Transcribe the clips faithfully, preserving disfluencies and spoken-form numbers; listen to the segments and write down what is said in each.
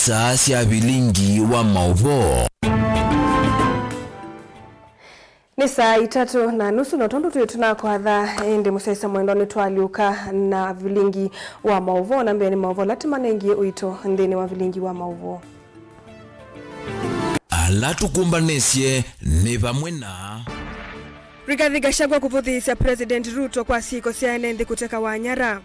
Saa sya vilingi wa maũvoo. Nĩ saa itatũ na nusu, na tondũ twĩ tũnakwatha, ĩndĩ mũsyaĩĩsya mwendwa, nĩtwalyũka na vilingi wa maũvoo. Na mbee nĩ maũvoo ala tũmanengie ũito nthĩnĩ wa vilingi wa maũvoo. Ala tũkũmbanĩsye nĩ vamwe na Rigathi Gachagua kũvũthĩĩsya President Ruto kwa syĩko sya ene nthĩ kũtekawa nyara.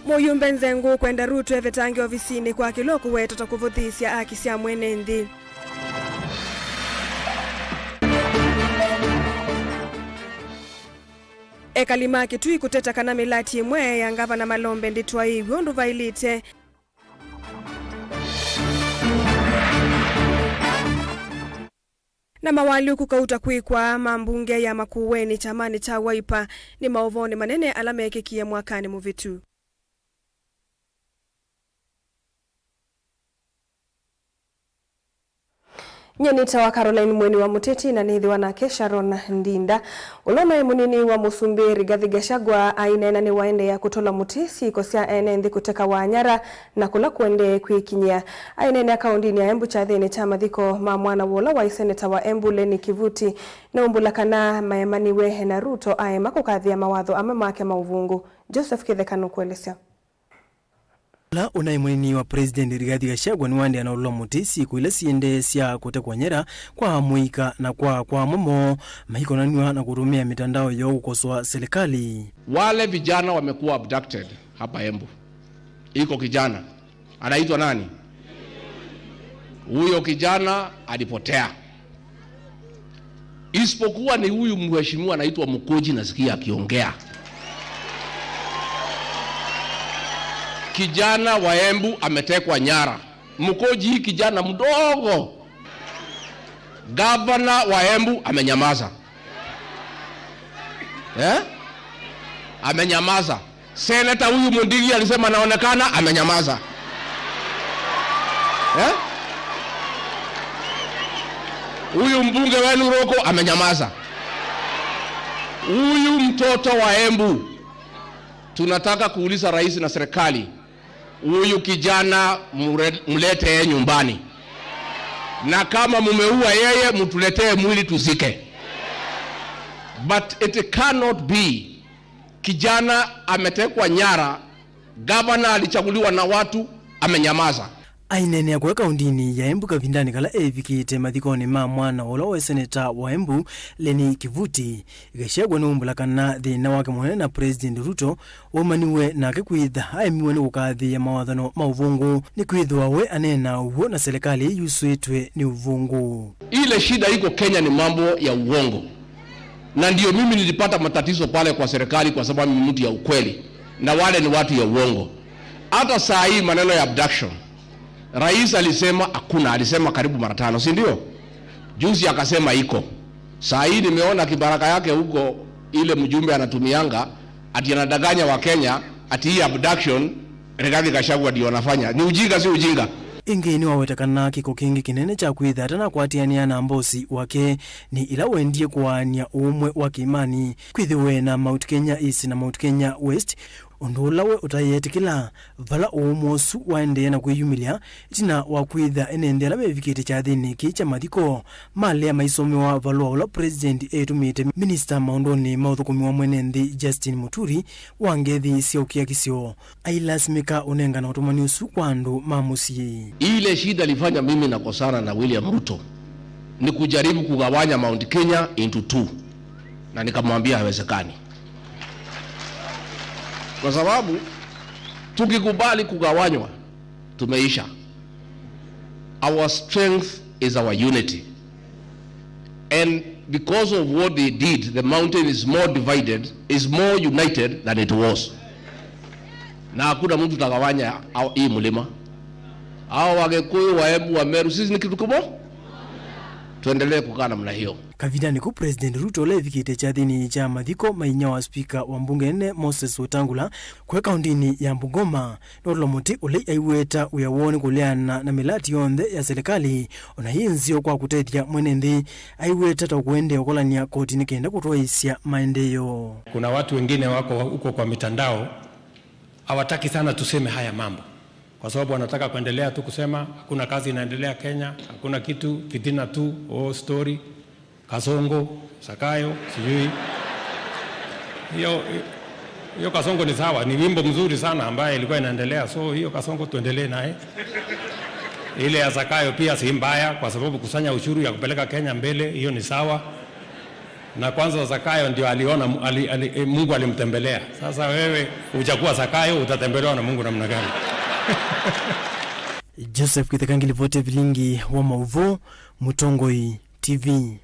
Mũyumbe Nzengũ kwenda Ruto evetange ovisinĩ kwakĩlwa kũweta ta kũvũthĩĩsya aki sya mwene nthĩ. Ekali ma Kitui kũteta kana mĩlati ĩmwe ya ngavana Malombe ndĩtwaĩĩw'e ũndũ vaĩlĩte. Na mawalyũku kauta kwĩkwa ma mbunge ya Makueni kyamanĩ kya Wiper nĩ maũvoonĩ manene ala meekĩkie mwakanĩ mũvĩtu. Nyie nĩtawa Caroline Mweni wa Mũteti, na nĩthĩwa nake Sharon Ndinda. Ũla ũnaĩ mũnini wa mũsumbĩ Rigathi Gachagua aineena nĩwaendee kũtũla mũtĩ syĩko sya ene nthĩ kũtekawa nyara na kũla kũendee kwĩkinyĩa. Aineenea kaũndĩnĩ ya Embu kyathĩnĩ kya mathiko ma mwana wa ũla waĩ seneta wa Embu Lenny Kivuti, nĩwaumbũla kana maemaniwe na Ruto aema kũkathĩa mawatho amwe make ma ũvũngũ. Joseph Kĩtheka nũkũelesya. Ũla ũnaĩ mũnini wa President Rigathi Gachagua nĩwaendea na ũlũla mũtĩ syĩko ila siendee sya kũtekwa nyara kwa amũika na kwa kwa amwe moo maikonanw'a na kũtũmĩa mitandao yoo kũkosoa serikali. Wale vijana wamekuwa abducted hapa Embu. Iko kijana anaitwa nani? Huyo kijana alipotea. Isipokuwa ni huyu mheshimiwa anaitwa Mukoji, nasikia akiongea. Kijana wa Embu ametekwa nyara. Mukoji, hii kijana mdogo. Gavana wa Embu amenyamaza. Eh? Amenyamaza. Seneta huyu Mundigi alisema anaonekana, amenyamaza. Eh? Huyu mbunge wenu Roko amenyamaza. Huyu mtoto wa Embu, tunataka kuuliza rais na serikali, huyu kijana mure-, mletee nyumbani. Na kama mumeua yeye, mtuletee mwili tuzike. But it cannot be kijana ametekwa nyara, gavana alichaguliwa na watu, amenyamaza. Aineenea kũya kaũndĩnĩ ya Embu kavindanĩ kala eevikĩte mathikonĩ ma mwana ũla waĩ seneta wa Embu, Lenny Kivuti, Gachagua nĩwaumbũla kana thĩna wake mũnene na President Ruto waumaniwe nake kwĩtha aemiwe nĩ kũkathĩĩa mawathano ma ũvũngũ, nĩkwĩthĩwa we aneena ũw'o na serikali yusũĩtwe nĩ ũvũngũ. Ile shida iko Kenya ni mambo ya uongo. Na ndio mimi nilipata matatizo pale kwa serikali kwa sababu mimi ni mtu ya ukweli. Na wale ni watu ya uongo. Hata saa hii maneno ya abduction, rais alisema hakuna, alisema karibu mara tano, si ndio? Juzi akasema iko. Saa hii nimeona kibaraka yake huko, ile mjumbe anatumianga, ati anadanganya wa Kenya, ati hii abduction Rigathi Gachagua ndio anafanya. Ni ujinga, si ujinga? Ĩngĩ nĩwaweta kana kĩko kĩngĩ kĩnene kya kwĩtha atanakwatĩanĩa na mbosi wake nĩ ĩla wendie kũaany'a ũũmwe wa kĩmani kwĩthĩwe na Mount Kenya East na Mount Kenya West, ũndũ ũla we ũtayĩetĩkĩla, vala ũũmwe ũsu waendee na kwĩyumĩlya ĩtina wa kwĩtha ene nthĩ ala mevikĩte kyathĩnĩ kĩĩ kya mathiko malea maisomewa valũa ũla President etũmĩte minista maũndũnĩ ma ũthũkũmi wa mwene nthĩ Justin Muturi wa ngethi sya ũkiakisyo ailasimĩka ũnengana ũtũmani ũsu kwa andũ ma mũsyĩ. Ile shida ilifanya mimi nakosana na William Ruto ni kujaribu kugawanya Mount Kenya into two, na nikamwambia haiwezekani, kwa sababu tukikubali kugawanywa, tumeisha. Our strength is our unity. And because of what they did, the mountain is more divided, is more united than it was. Na hakuna mtu utagawanya hii mlima. Hao Wakikuyu, Waembu, Wameru, sisi ni kitu kimoja. Tuendelee kukaa namna hiyo. Kavindanĩ kau President Ruto ũla evikĩte kyathĩnĩ kya mathiko ma inyia wa spika wa mbunge nene Moses Wetangula kũya kaũntĩnĩ ya Bungoma, nũtũla mũtĩ ũla aiweta wĩa woo nĩ kũleana na mĩlati yonthe ya silikalĩ, ona yĩ nzeo kwa kũtethya mwene nthĩ, aiweta ta ũkũendeea ũkolany'a koti nĩ kenda kũtwaĩĩsya maendeeo. Kuna watu wengine wako huko kwa mitandao, hawataki sana tuseme haya mambo, kwa sababu wanataka kuendelea tu kusema hakuna kazi inaendelea Kenya, hakuna kitu, fitina tu, oh, story, Kasongo, Sakayo, sijui. Hiyo, hiyo Kasongo ni sawa, ni wimbo mzuri sana ambaye ilikuwa inaendelea, so hiyo Kasongo tuendelee naye. Ile ya Sakayo pia si mbaya, kwa sababu kusanya ushuru ya kupeleka Kenya mbele, hiyo ni sawa. Na kwanza Zakayo ndio aliona, ali, ali, eh, Mungu alimtembelea. Sasa wewe uchakuwa Zakayo, utatembelewa na Mungu namna gani? Joseph Kitheka ngilivoti vilingi wa mauvoo, Mũtongoi T V.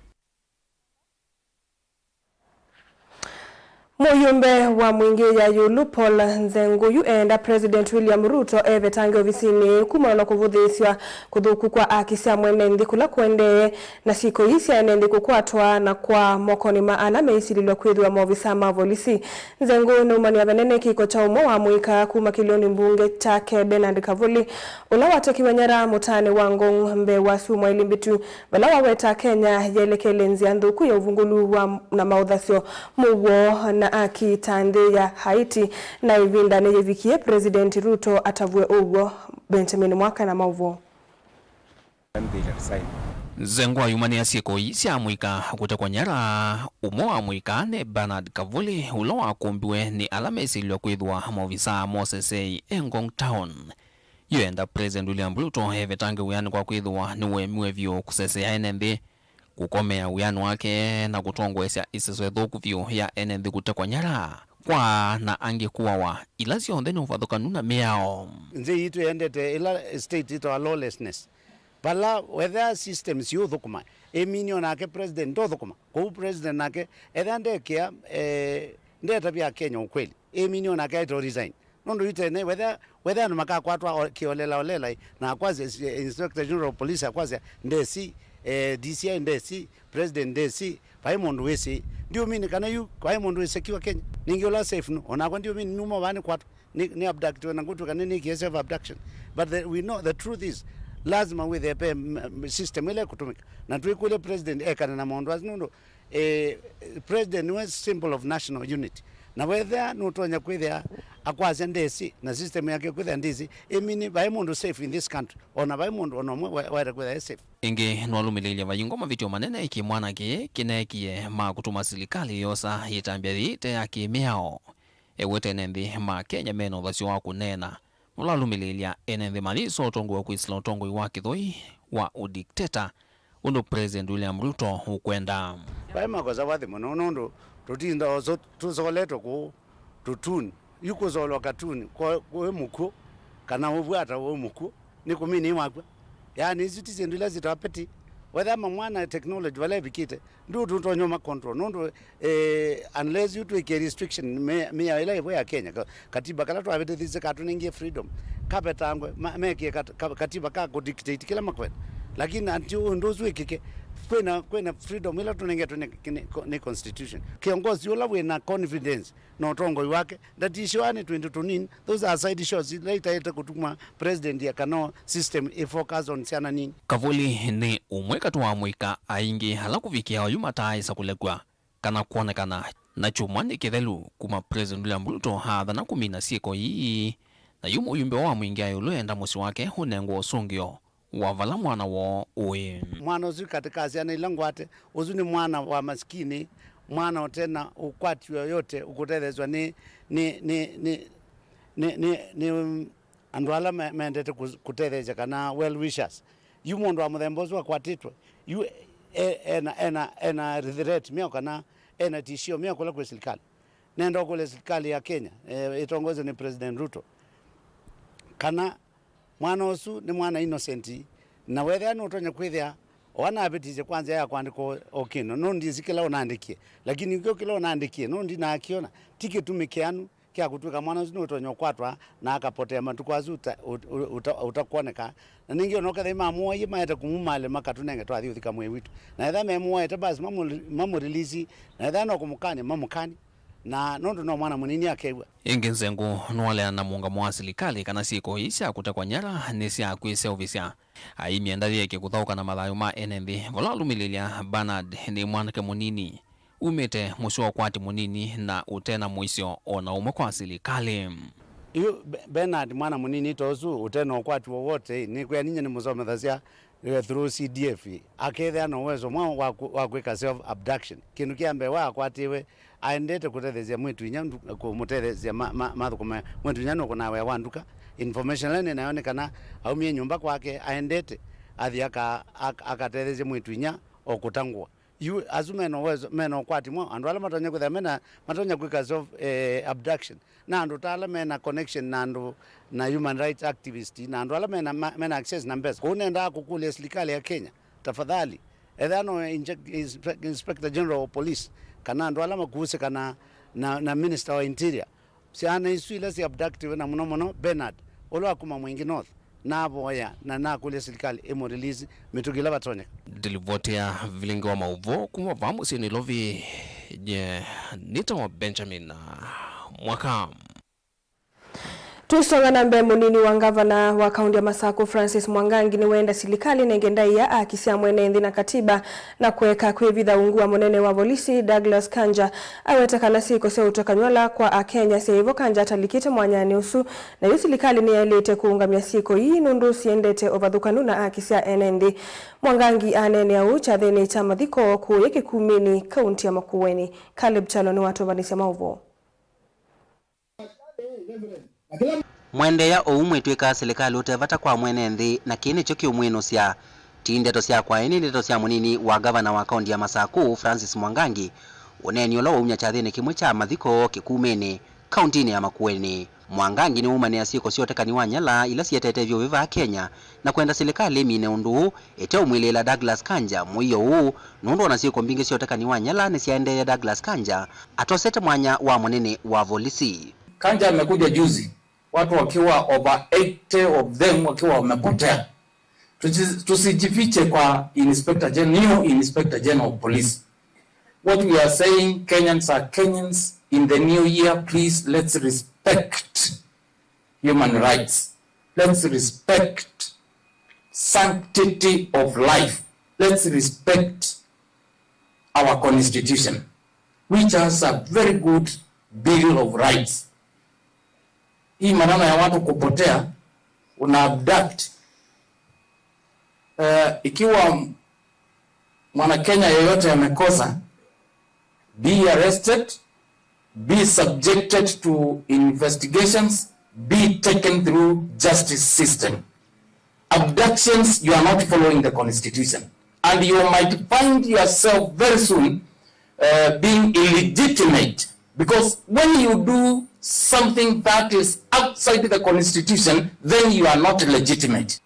Mũyũmbe wa Mwingĩ ya ĩũlũ Paul Nzengũ yu eenda President William Ruto evetange ovisinĩ kumana na kũvũthĩĩsya kũthũku kwa aki sya mwene nthĩ kũla kũendee, na syĩko ii sya ene nthĩ kũkwatwa na kwa mokonĩ ma ala meĩsilĩlw'a kwĩthĩwa maovisaa ma volisi. Nzengũ nũmanyĩw'a vanene kĩko kya ũmwe wa amũika kuma kĩlĩonĩ mbunge kyake Bernard Kavuli, ũla watekiwe nyara mũtaanĩ wa Ngong mbee wa syumwa ilĩ mbĩtu, vala waweta Kenya yaelekele nzĩa nthũku ya ũvungũlu wa na maũthasyo mũuo na aki ta nthĩ ya Haiti, na ĩvinda nĩyĩvikie President Ruto atavw'e ũw'o. Benjamin Mwaka na maũvoo. Nzengũ ayumanĩa syĩko ii sya amũika kũtekwa nyara. Ũmwe wa amũika nĩ Bernard Kavuli, ũla wakũmbiwe nĩ ala mesĩlilw'a kwĩthĩwa maovisaa ma ũsesei e Ngong Town. Yu eenda President William Ruto evetange wĩanĩ kwa kwĩthĩwa nĩweemiwe vyũ kũsesea ene nthĩ, kũkomea wĩanĩ wake, na kũtongoesya ĩseso ĩthũku vyũ ya ene nthĩ kũtekwa nyara, kwaa na angĩ kũawa, ila syonthe nĩ ũvathũkanu na mĩao. Nthĩ yitũ yendete ĩla state yĩtawa lawlessness, vala wethĩa systems iũthũkũma, ĩmini o nake president ndũthũkũma. Kwoou president nake ethĩa ndekĩa, eh, ndetavya Akenya ũkweli, ĩmini o nake aĩtwa resign. Nũndũ yu tene wethĩa, wethĩa andũ makakwatwa o-, kĩolela olela, na akwasya, eh, Inspector General of Police akwasya ndesi, eh, D C I ndesi, president ndesi, vai mũndũ wĩsĩ. Ndiũmini kana yu vai mũndũ wĩsekiwa Kenya. Ningĩ ũla safe nũ? Onakwa ndiũmini numa vaa nĩkwatwa, nĩ, nĩ abductiwe na ngũtw'ĩka nĩ, nĩkie self abduction. But the, we know the truth is, lazima wĩthĩe pe, m-, m-, system ĩla ĩkũtũmĩka. Na twĩkũlya president ekane na maũndũ asu nũndũ, eh, president nĩwe symbol of national unity. Na wethĩa nũtonya kwĩthĩa akwasya ndĩsĩ, na system yake kwĩthĩa ndĩsĩ, ĩmini vai mũndũ safe in this country. Ona vai mũndũ ona ũmwe wa-, waĩle kwĩthĩa e safe. Ĩngĩ, nĩwalũmĩlĩĩlye vayingwa mavĩtyo manene kĩmwana kĩĩ kĩneekie ma kũtuma silikalĩ yosa yĩtambya yĩĩ ĩte ya kĩmĩao. Eweta ene nthĩ ma Kenya mena ũthasyo wa kũneena, nũlalũmĩlĩĩlya ene nthĩ mayĩsa ũtongoi wa kwĩsĩla ũtongoi wa kĩthoi wa ũdikteta, ũndũ President William Ruto ũkwenda. Vai makosa vathĩ mũno nũndũ tũtinda oso tũsoletwe kũũ tũtuni. Yu kũsolwa katuni kwa, kwĩ mũkw'ũ, kana ũvwata wĩ mũkw'ũ, nĩ kũmini wakw'a. Yaani, isu ti syĩndũ ila syĩtawa petty. Wethĩa mamwana technology vala ĩvikĩte, ndũ tũtonya ma control, nũndũ, eh, unless yu twĩkĩe restriction mĩ-, mĩao ĩla ĩvo ya Kenya, ka-, katiba kala twavĩtĩthisye katũnengie freedom, kavetangwe, ma-, mekie kat-, ka-, katiba ka kũdictate kĩla makwenda. Lakini until ũndũ ũsu wĩkĩke, kwĩna, kwĩna freedom ĩla tũnengetwe nĩ, nĩ, nĩ constitution. Kĩongosi ũla wĩna confidence na ũtongoi wake, ndatisyoa nĩ twĩndũ tũnini. Those are side shows ila itaĩte kũtuma president ya kana system ĩ focus on syana nini. Kavuli nĩ ũmwe katĩ wa amũika aingĩ ala kũvikĩa oyu mataaĩsa kũlekw'a kana kwonekana. Na kyumwa nĩ kĩthelu kuma President William Ruto aathana kũmina syĩko ii, na yu mũyumbe wa Mwingĩ aĩlũ enda mũsyĩ wake ũnengwe ũsũngĩo wa vala mwana woo ũĩ. Mwana ũsu katĩ ka syana ila ngwate, ũsu nĩ mwana wa masikini, mwana ũte na ũkwati yoyote ũkũtetheesw'a nĩ, nĩ, nĩ, nĩ, nĩ, nĩ, nĩ, um, andũ ala me-, mendete kũ-, kũtetheesya kana well wishers. Yu mũndũ wa mũthemba ũsu akwatĩtwe, yu e-, ena, ena, ena threat mĩao kana ena tishio mĩao kũla kwĩ silikalĩ. Nenda ũkũlya silikalĩ ya Kenya, eh, ĩtongoeswe nĩ President Ruto, kana mwana ũsu nĩ mwana innocent, na wethĩa nũtonya kwĩthĩa o anavĩtisye kwa nzĩa ya kũandĩka o, o kĩndũ, no ndĩsĩ kĩla ũnandĩkie, lakini kyo kĩla ũnandĩkie no ndinakĩona, ti kĩtumi kĩanu, Kya kũtw'ĩka mwana ũsu nĩũtonya ũkwatwa na akapotea matukũ asu ũta-, ũta-, ũta-, ũtakwoneka. Na ningĩ ona ũkethĩa mamũaie maete kũmumaalya makatũnenge twathi ũthika mwĩĩ witũ. Na ethĩa memũaĩte basi mamũ-, mamũrilisi, na ethĩa no kũmũkany'a mamũkany'e. Na nũndũ no mwana mũnini akew'a. Ĩngĩ Nzengũ nũaleana na mũũngamo wa silikalĩ kana syĩko ii sya kũtekwa nyara nĩ sya kwĩseũvĩsya. Aimie ndathĩ eke kũthaũka na mathayũ ma ene nthĩ, vala alũmĩlĩlya Bernard nĩ mwanake mũnini, umĩte mũsyĩ wa ũkwati mũnini na ũte na mũisyo o na ũmwe kwa silikalĩ. Yu Be-, Bernard mwana mũnini ta ũsu ũte na ũkwati wowote, nĩkwĩa ninyie nĩmũsomethasya eh, through C D F, akethĩa na ũwezo mwa wa kũ-, wa kwĩka self abduction. Kĩndũ kya mbee, wa akwatĩwe, aendete kũtetheesya mwĩĩtu inya ndu-, kũmũtetheesya ma-, ma-, mathũkũme. Mwĩĩtu inya nũkũnaa wĩa wa nduka. Information ĩla nĩ nayo nĩ kana aumie nyũmba kwake, aendete athi aka-, ak-, akatetheesye mwĩĩtu inya o kũta ngũa. Yu asu mena ũwezo, mena ũkwati mwa andũ ala matonya kwĩthĩa mena, matonya kwĩka self, eh, abduction. Na andũ ta ala mena connection na andũ, na human rights activist, na andũ ala mena, ma-, mena access na mbesa. Kũu nendaa kũkũlya silikalĩ ya Kenya, tafadhali, ethĩa no inje-, inspe-, Inspector General of Police, kana andũ ala makuusĩka na, na, na Minister wa Interior, syana isu ila si abductiwe, na mũno mũno Bernard, ũla wa kuma Mwingi North, navoya na nakũlya silikalĩ ĩmũrelease mĩtũkĩ ĩla vatonyeka. Ndilivoti ya vilingi wa maũvoo kuma vaa mũsyĩ Nairobi, nye nĩtawa Benjamin Mwaka. Tũisonga na mbee, mũnini wa ngavana wa kaunti ya Masakũ, Francis Mwangangi, nĩwenda silikalĩ ĩnenge ndaĩa aki sya mwene nthĩ na katiba na kũeka kwĩvitha ungu wa mũnene wa volisi, Douglas Kanja. Aweta kana syĩko sya ũteka nywala kwa Akenya syaĩ vo Kanja atalikĩte mwanyanĩ ũsu, na yu silikalĩ nĩyaĩlĩte kũũngamya syĩko ii nũndũ siendete ũvathũkanu na aki sya ene nthĩ. Mwangangi aneenea ũu kyathĩnĩ kya mathiko kũũya Kĩkumĩnĩ, kaunti ya Makueni. Caleb Kyalo nĩwatũvanĩsya maũvoo. Mwendeea ũu mwĩtw'ĩka silikalĩ ũte vata kwa mwene nthĩ, na kĩĩ nĩkyo kĩũmwĩnũsya. Ti ndeto syakwa, ĩndĩ ndeto sya mũnini wa ngavana wa kaunti ya Masakũ, Francis Mwangangi, ũneeni ũla waumya kyathĩnĩ kĩmwe kya mathiko Kĩkumĩnĩ, kauntinĩ ya Makueni. Mwangangi nĩwaumanĩa syĩko sya ũtekani wa nyala ila sietete vyũ vaa Kenya, na kwenda silikalĩ ĩmine ũndũ ũũ ĩteũmwĩlĩĩla Douglas Kanja mũio ũũ, nũndũ ona syĩko mbingĩ sya ũtekani wa nyala nĩsyaendeeye Douglas Kanja atosete mwanya wa mũnene wa volisi. Kanja amekuja juzi, watu wakiwa over eighty of them wakiwa wamepotea. Tusi-, tusijifiche kwa Inspector Gen-, new Inspector General of Police. What we are saying, Kenyans are Kenyans. In the new year, please, let's respect human rights. Let's respect sanctity of life. Let's respect our constitution, which has a very good bill of rights. Hii maneno ya watu kupotea, una abduct. Eh, ikiwa mwana Kenya yeyote amekosa, be arrested, be subjected to investigations, be taken through justice system. Abductions, you are not following the constitution. And you might find yourself very soon, uh, being illegitimate. Because when you do something that is outside the constitution, then you are not legitimate.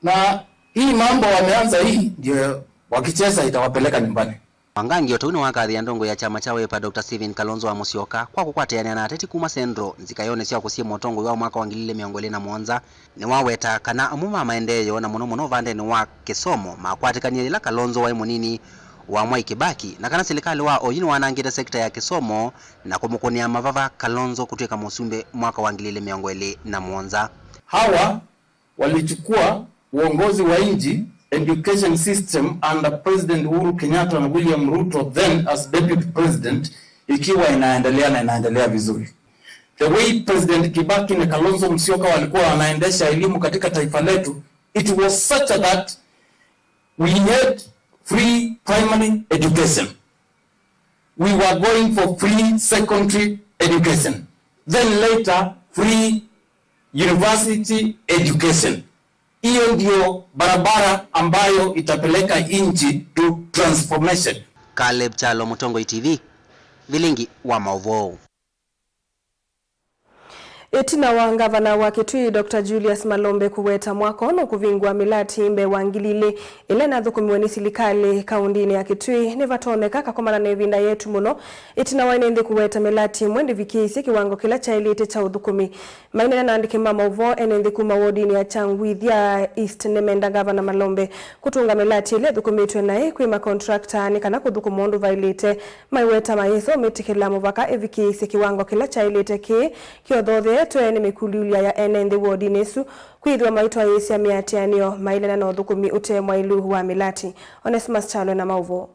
Na hii mambo wameanza hii, ndio wakicheza itawapeleka nyumbani. Mwangangi o ta ũu nĩwakathĩa ndongoi ya kyama kya Wiper, Doctor Stephen Kalonzo wa Musyoka, kwa kũkwatĩanĩa na ateti kuma Central nzikayonĩ sya kũsyĩma ũtongoi wa mwaka wa ngili ilĩ mĩongo ĩlĩ na mũonza. Nĩwaweta kana amwe ma maendeeo, na mũno mũno ũvandenĩ wa kĩsomo, makwatĩkanie yĩla Kalonzo waĩ mũnini wa Mwai Kibaki, na kana silikalĩ wa oyu nĩwanangĩte sekita ya kĩsomo na kũmũkũnĩa mavava Kalonzo kũtw'ĩka mũsumbĩ mwaka wa ngili ilĩ mĩongo ĩlĩ na mũonza. Hawa walichukua uongozi wa nchi, education system under President Uhuru Kenyatta na William Ruto then as deputy president, ikiwa inaendelea na inaendelea vizuri. The way President Kibaki na Kalonzo Musyoka walikuwa wanaendesha elimu katika taifa letu, it was such that we had free primary education. We were going for free secondary education. Then later, free university education. Hiyo ndio barabara ambayo itapeleka nchi to transformation. Caleb Kyalo, Mũtongoi T V, vilingi wa maũvoo. Ĩtina wa ngavana wa Kitui, Doctor Julius Malombe kũweta mwako nũkũvingũa mĩlati mbee wa ngili ilĩ ĩla ĩnathũkũmiwe nĩ silikalĩ kaũndĩnĩ ya Kitui, nĩvatonyeka kakomana na ĩvinda yetu mũno ĩtina wa ene nthĩ kũweta mĩlati ĩmwe ndĩvikĩĩisye kĩwango kĩla kyaĩlĩte kya ũthũkũmi. Maineena na andĩki ma maũvoo, ene nthĩ kuma wodinĩ ya Kyangwithia East nĩmenda ngavana Malombe kũtũnga mĩlati ĩla ĩthũkũmĩtw'e naĩ kwĩ makontrakta nĩ kana kũthũkũma ũndũ vaĩlĩte. Maiweta mayĩsa ũmĩtĩkĩla mũvaka ĩvikĩĩsye kĩwango kĩla kyaĩlĩte kĩĩ kĩothootheetwe nĩ mĩkũlyo ya ene nthĩ wodinĩ ĩsu kwĩthĩwa maitwaĩĩsya mĩatĩanĩo mailana na ũthũkũmi ũte mwaĩlu wa mĩlati. Onesmus Kyalo na maũvoo.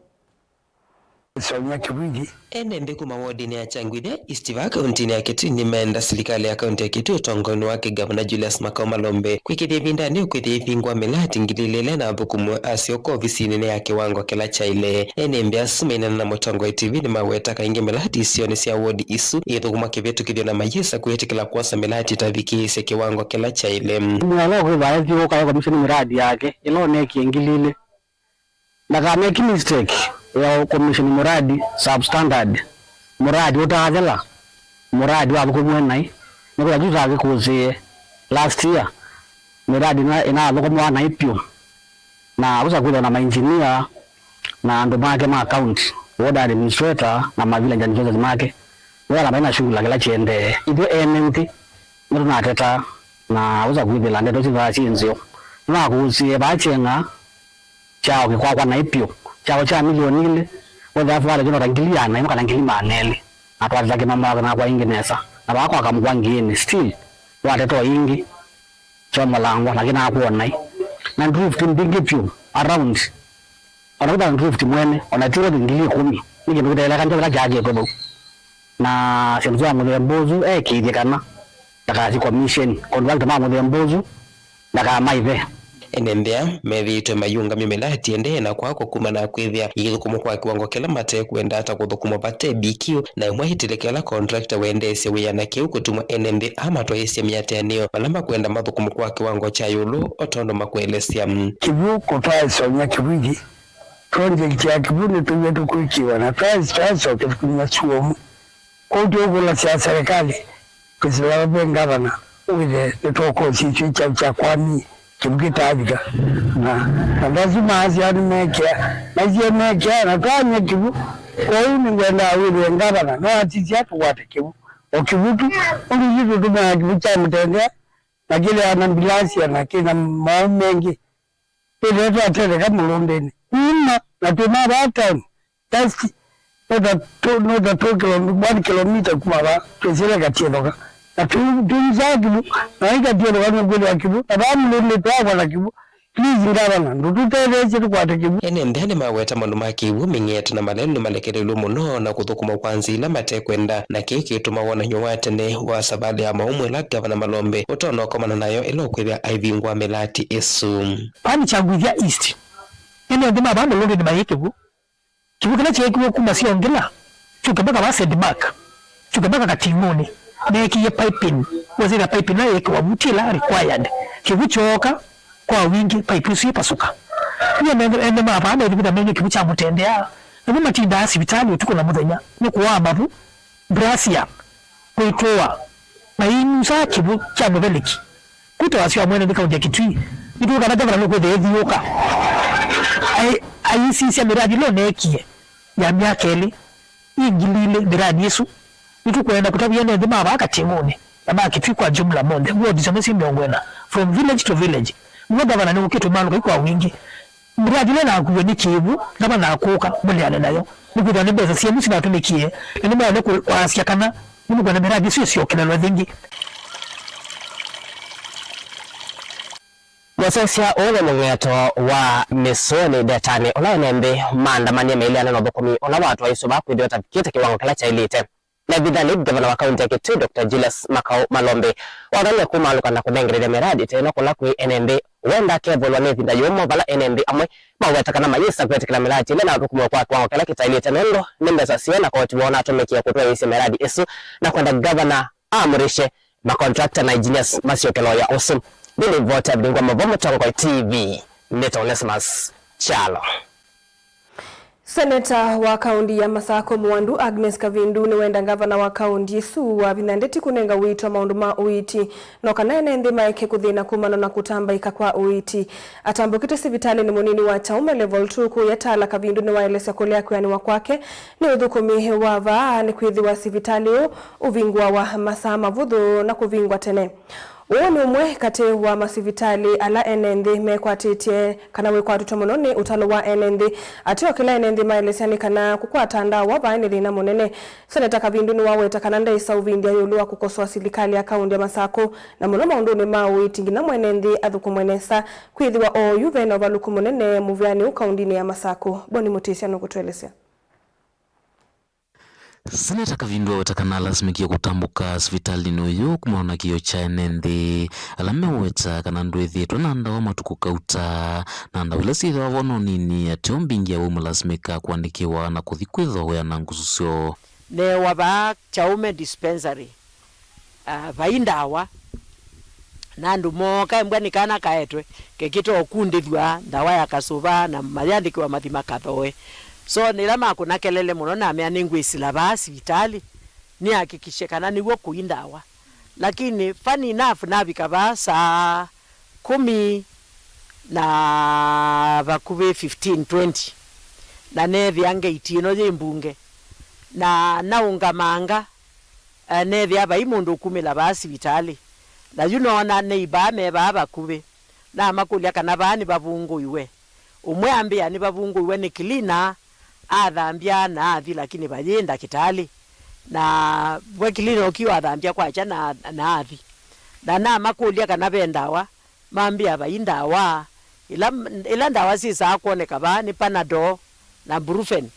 Sonya Kĩvwiji. Ene nthĩ kuma wodinĩ ya Kyangwithia East va kaũntĩnĩ ya Kitui nĩmenda silikalĩ ya kaũntĩ ya Kitui ũtongoinĩ wake Ngavana Julius Makau Malombe kwĩkĩthya ĩvindanĩ kwĩthĩa ĩvingwa mĩlati ngili ilĩ ĩla ĩnathũkũmwe asyoka ovisinĩ nĩ ya kĩwango kĩla kyaĩle. Ene nthĩ asu maineena na Mũtongoi T V nĩmaweta kaingĩ mĩlati isionĩ sya wodi isu ĩthũkũmwa kĩvĩtũkĩthyo na mayĩsa kwĩtĩkĩla kwosa mĩlati ĩtavikĩĩsye kĩwango kĩla kyaĩle. Mwĩalo kwĩthwa ethiũũka ekomisheni mĩradi yake ĩla ũneekie ngili ilĩ. Ndakameki mistake ya commission muradi substandard, muradi utathela, muradi wathũkũmwe naĩ. Nĩkwĩthĩwa tu takĩkũsĩĩe last year, mĩradi ĩna- ĩnathũkũmwa naĩ pyũ, na ũsa kwĩthĩwa na mainjinia na andũ make ma county, ward administrator na ma village administrators make, wĩthĩwa na maina shughula kĩla kĩendee. Ithyĩ ene nthĩ nĩtũnateta na ũsa kwĩthĩla ndeto isu vaa syĩ nzeo. Nĩnakũsĩĩe vaa kyeng'a kyao kĩkwakwa naĩ pyũ, kyao kya milioni ilĩ, wethĩa fũvale kĩno ta ngili ya naĩ kana ngili maana elĩ, na twateta kĩmamwaka na kwa ingĩ nesa, na vaa kwaka mũkwa ngiĩnĩ, still wateta o ingĩ, kyomolangwa, lakini akwona naĩ. Na drift mbingĩ pyũ around, ona kũta drift mwene, ona tiwo ngili ikũmi, nĩ kĩndũ kĩteeleka njo kĩla kyakĩtwe vau. Na syĩndũ sya mũthemba ũsu ekĩithye kana ndakasi commission contract ma mũthemba ũsu ndakamaithe. Ene nthĩ aa methĩĩtwe mayĩũngamya mĩlati ĩendee na kwakwa kumana na kwĩthĩa ĩithũkũmwa kwa kĩwango kĩla matekwenda ta kũthũkũmwa vate B Q, na ĩmwe ĩtilĩke ĩla contractor wendeesye wĩa na kĩu kũtuma ene nthĩ aa matwaĩĩsye mĩatĩanĩo vala makwenda mathũkũmwe kwa kĩwango kya ĩũlũ o tondũ makwelesya. Kĩvũ kũtwaĩsony'a kĩvwiji. Project ya kĩvũ nĩtũiwe tũkwĩkĩwa na twaĩ- twaĩsokethya kuma suomu. Kwoou tũũkũlasya serikali kwĩsĩla ve ngavana wĩthe nĩtwakosie kyu kyaũ kya kwani kĩvũ kĩtaavika. Na andũ asu maasya nĩmekĩa, maisie mekĩa na twany'a kĩvũ. Kwoou nĩngwendaa wĩthĩe ngavana no atisya tũkwate kĩvũ, o kĩvũ tu, ũndũ ithyĩ tũtũmĩaa kĩvũ kya mũtendea na kĩleana mbilasia na kĩna maũũ mengĩ. Twĩthĩe twatetheka mũlũndĩnĩ kuma na twĩ ma vaa town, just not a two, not a two kilo-, one kilometer kuma vaa, twĩsĩle Katiethoka. Na tũ- tũisaa kĩvũ, na vai Katiethoka nũkwĩthĩwa kĩvũ, na vaa mũlũndĩ twaakwa na kĩvũ. Please, ngavana, ndũtũtetheesye tũkwate kĩvũ. Ene nthĩ nĩmaweta maũndũ ma kĩw'ũ, mĩng'eto na malelũ nĩmalekelelw'e mũno na kũthũkũma kwa nzĩa ila matekwenda, na kĩĩ kĩtũma wonany'o wa tene wa savalĩ ya maũmũ ĩla Ngavana Malombe ũtonya ũkomana nayo ĩla ũkwĩthĩa aivingũa mĩlati ĩsu. Vaa nĩ Kyangwithia East. Ene nthĩ ma vaa Mũlũndĩ nĩmaĩ kĩw'ũ. Kĩw'ũ kĩla kyeekiwe kuma Siongila kyũke mpaka vaa Saint Mark, kyũke mpaka Kating'ũnĩ, meekĩie piping, wesĩthya piping ĩla yeekĩwa vu ti ĩla required. Kĩw'ũ kyooka kwa wingĩ, pipe ĩsu yĩpasũka. Yu ene, ene ma vaa methi kwĩthĩa mene kĩw'ũ kya mũtendea, namo matindaa sivitalĩ ũtukũ na mũthenya, nĩ kũaa mavu, brasia, kwĩtũa, na inusaa kĩw'ũ kya mũveleki. Kwĩta wasya wa mwene nthĩ kaũntĩ ya Kitui, nĩtũĩ kana ngavana nũkwĩthĩa ethiũũka. Ai-, aisisya mĩradi ĩla ũneekie ya myaka ĩlĩ, ĩ ngili ilĩ mĩradi ĩsu. Nĩtũkwenda kũtavya ene nthĩ ma vaa Kating'ũnĩ na ma Kitui kwa jumla monthe, ward syonthe syĩ mĩongo ĩna, from village to village. Nĩw'o ngavana nĩwũkĩtwe malũka kwa wingĩ. Mĩradi ĩla ĩnakuiwe nĩ kĩw'ũ, ngavana akũka mũleane nayo. Nĩkwĩthĩwa nĩ mbesa syenyu sinatũmĩkie, na nĩmwaĩle kũ-, kwasya kana nĩmũkwenda mĩradi ĩsu ĩsyokelelwe ĩngĩ. Mũsesya ũũ nĩ mũng'eto wa mĩsũnĩ ndetanĩ, ũla ene nthĩ maandamanie maileana na ũthũkũmi ũla watwaisye vaa kwĩthĩwa ũtavikĩte kĩwango kĩla kyaĩlĩte. Na ĩvindanĩ, ngavana wa kaũntĩ ya Kitui, Doctor Julius Makau Malombe, wathanie kũmaalũka na kũnengerethya mĩradi ta ĩno kũla kwĩ ene nthĩ. We ndakevũlwa nĩ ĩvinda yũmũ vala ene nthĩ amwe maweta kana mayĩsa kwĩtĩkĩla mĩradi ĩla ĩnathũkũmwe kwa kĩwango kĩla kĩtaĩlĩte nũndũ nĩ mbesa syoo na koti woo ũnatũmĩkie kũtwaĩĩsya mĩradi ĩsu, na kwenda ngavana aamũrĩsye makontrakta na engineers masyoke loya ũsu. Nĩ livoti ya Vilingwa Mavo, Mũtongoi T V, nĩ ta Onesmus Kyalo. Seneta wa kaũndi ya Masakũ Mũandu Agnes Kavindu nĩwenda ngavana wa kaũndi ĩsu wa Vinya Ndeti kũnenga ũiiti wa maũndũ ma ũiiti, no kana ene nthĩ maeke kũthĩna kumana na kũtambaĩka kwa ũiiti. Atambũkĩte sivitalĩnĩ mũnini wa Chaume Level two kũya Tala, Kavindu nĩwaelesya kũlea kwĩanĩwa kwake nĩ ũthũkũmi wa vaa nĩkwĩthĩwa sivitalĩ ũũ ũvingũawa masaa mavũthũ na kũvingwa tene. Ũũ nĩ ũmwe katĩ wa masivitalĩ ala ene nthĩ mekwatĩtye kana wĩkwatĩtwe mũno nĩ ũtalo wa ene nthĩ. Ateo kĩla ene nthĩ maelesya nĩ kana kũkwata ndawa vaa nĩ thĩna mũnene. Seneta Kavindu nĩwaweta kana ndaĩsa ũvindya ĩũlũ wa kũkosoa silikalĩ ya kaũndi ya Masakũ, na mũno maũndũnĩ ma ũiiti, nginya mwene nthĩ athũkũmwe nesa, kwĩthĩwa oyu vena ũvalũku mũnene mũvĩanĩ ũũ kaũndinĩ ya Masakũ. Boni Mũtĩsya nũkũtũelesya. Seneta Kavindu aweta kana alasimĩkie kũtambũka sivitalĩnĩ ũyũ kumana na kĩĩo kya ene nthĩ, ala meweta kana ndwĩthĩĩtwe na ndawa matukũ kauta, na ndawa ila syĩthĩwa vo no nini, ateo mbingĩ ya wau malasimĩkaa kũandĩkĩwa na kũthi kwĩthooea na ngusu syoo. Newa vaa Chaume Dispensary, ah, vai ndawa. Na andũ mooka, embwa nĩ kana kaetwe, kekĩte ũkundĩthw'a ndawa ya kasũva na mayandĩkĩwa mathi makathoe. So, nĩla makũna kelele mũno, namea nĩngwĩsĩla vaa sivitalĩ, nĩakikishe kana nĩw'o kũi ndawa. Lakini funny enough, navika vaa saa kũmi na vakuvĩ fifteen twenty, na neethĩa ngate ĩno yĩ mbunge, na naũngamanga, eh, neethĩa vai mũndũ ũkumĩla vaa sivitalĩ, na yu noona neighbor me vaa vakuvĩ. Namakũlya kana vaa nĩvavungũiwe. Ũmwe ambĩa nĩvavungũiwe nĩ cleaner, athambya na athi, lakini vayĩ ndakĩtalĩ. Na we cleaner ũkiwa athambya kwakya na, na athi. Na namakũlya kana ve ndawa, mambĩa vai ndawa. Ĩla, ĩla ndawa syĩsaa kwoneka vaa nĩ Panadol na Brufen,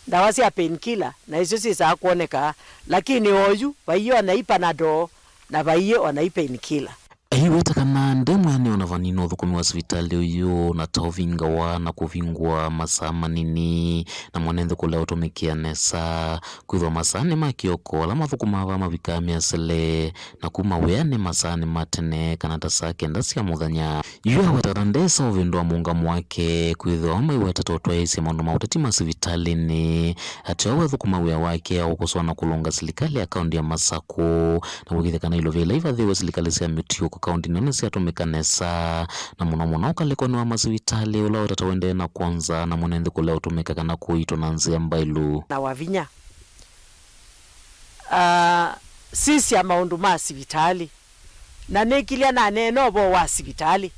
ndawa sya painkiller, na isyo syĩsaa kwoneka, lakini oyu vaiĩ ona i Panadol na vaiĩ ona i painkiller. Aiweta kana nde mwĩanĩo na vanini ũthũkũmi wa sivitalĩ ũyũ, na ta ũvingawa na kũvingũa masaa manini, na mwene nthĩ kũlea ũtũmĩkĩa nesa, kwĩthwa masaa nĩ ma kĩoko, ala mathũkũmaa vaa mavikaa mĩasĩle, na kuma wĩanĩ masaa nĩ ma tene, kana ta saa kenda sya mũthenya. Yu aweta kana ndesa ũvĩndũa mũũngamo wake, kwĩthĩwa amwe aiweta ta ũtwaĩĩsya maũndũ ma ũteti masivitalĩnĩ, ateo athũkũma wĩa wake wa kũkosoa na kũlũnga silikalĩ ya kaũndi ya Masakũ, na kũĩkĩĩthya kana ilovia ila ivathĩwe silikalĩ sya mĩtiũko kaũndinĩ ĩno nĩsyatũmĩka nesa, na mũno mũno ũkalĩkonĩ wa masivitalĩ ũla wetata ũendee na kwonza na mwene nthĩ kũlea ũtũmĩka kana kũiitwa na nzĩa mbaĩlu. Na wa vinya. Ah, sisya maũndũ ma sivitalĩ. Na nĩkilya naneena ũvoo wa sivitalĩ,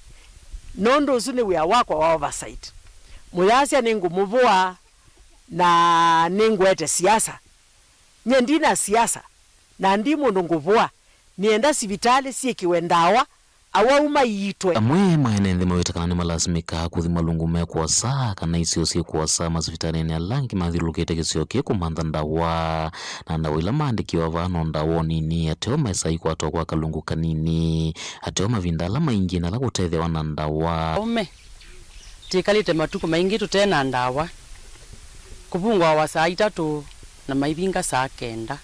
nũndũ ũsu nĩ wĩa wakwa wa oversight. Mũyasya nĩngũmũvũa na nĩngwete siasa. Nyie ndina siasa, na ndi mũndũ ngũvũa. Nĩenda sivitalĩ syĩkĩwe ndawa, awau maiitwe. Amwe ma ene nthĩ maweta kana nĩmalasimĩkaa kũthi malungu me kũasa kana isio syĩ kũasa masivitalĩnĩ ala angĩ mathyũlũlũkĩte kĩsio kĩĩ kũmantha ndawa, na ndawa ila maandĩkĩwa vaa no ndawa o nini, ateo mesa ikwatwa kwa kalungu kanini, ateo mavinda ala maingĩ na ala kũtethĩawa na ndawa. Aume, twĩkalĩte matukũ maingĩ tũte na ndawa. Kũvungũawa saa itatũ na maivinga saa kenda.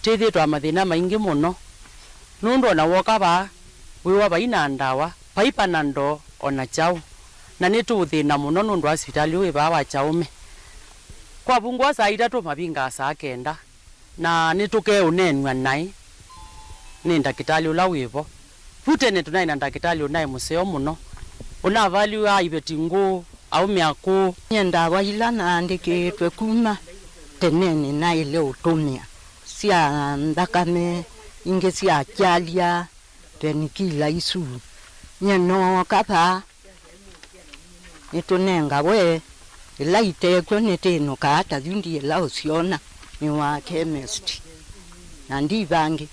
Twĩthĩĩtwe na mathĩna maingĩ mũno, nũndũ ona woka vaa, wĩwa vai na ndawa, vai Panadol o na kyaũ, na nĩtũũthĩna mũno nũndũ wa sivitalĩ ũũ wĩ vaa wa Chaume. Kwavungũwa saa itatũ, mavingaa saa kenda, na nĩtũkeũneenw'a naĩ nĩ ndakĩtalĩ ũla wĩ vo. Vu tene tũnaĩ na ndakĩtalĩ ũnaĩ mũseo mũno, ũnavaliw'a iveti ngũũ, aũme akũũ. Nyie ndawa ila naandĩkĩĩtwe kuma tene nĩnaĩle ũtũmĩa, sya nthakame, ingĩ sya kyalya, penikila isu. Nyie nooka vaa, nĩtũnengawe, ĩla itekw'o nĩtĩnũkaa ta yu ndiĩla ũsyona, nĩ wa chemist, na ndi vangĩ,